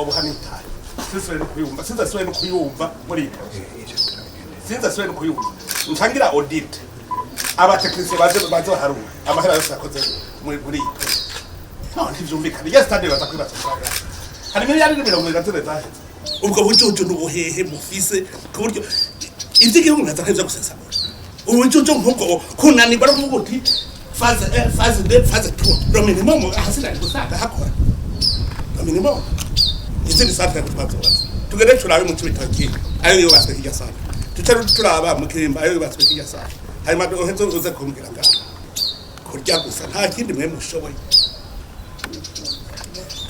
Obuha nitaye, sinzasubiye no kuyumva, sinzasubiye no kuyumva muri iyi projet, sinzasubiye no kuyumva. Ntangira audit, abatekinisiye baze baharura amahera yose yakoze muri iyi projet. No ntivyumvikana. Iyo stade baza kwibaza amafaranga, hari miliyari 24 zaheze. Ubwo bujuju n'ubuhehe mufise ku buryo ivy'igihugu nkaza nk'ivyo gusesagura, ubujuju nk'ubwo, kunanirwa no kuvuga uti phase 1, phase 2, phase 3, le minimum ahasigaye gusaga hakora le minimum. Izindi centre twazubatse, tugende turabe mu Cibitoki ayo yubatswe kirya centre, tuce turaba mu Kirimba ayo yubatswe kirya centre, hanyuma uheze uze kumbwira ngaho. Kurya gusa, nta kindi mwe mushoboye.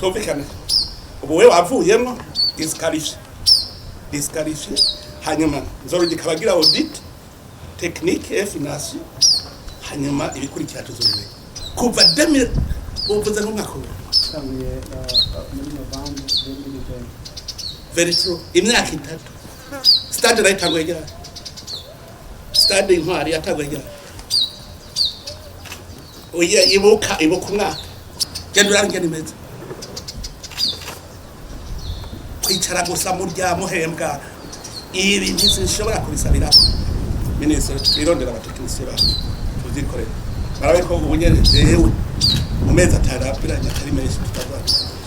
Tumvikane, ubu we wavuyemo, disqualifié, disqualifié. Hanyuma nzorungika abagira audit technique et financier, hanyuma ibikurikira tuzobimenya. Kuva 2000, uvuze nk'umwaka ubu. Twatanguye muri novembre 2020. Very true, imyaka 3. Stade nayo itanguye ryari? Stade Intwari yatanguye ryari? Oya, ibuka, ibuka umwaka. Genda urabe ingene imeze. Kwicara gusa murya muhembwa, ibi ntisinshobora kubisabirako. Minisitiri, twirondera abatekinisiye bacu tuvyikorere, barabe ko ubu nyene jewe mu mezi 5 abiranye atari menshi tutazabikora.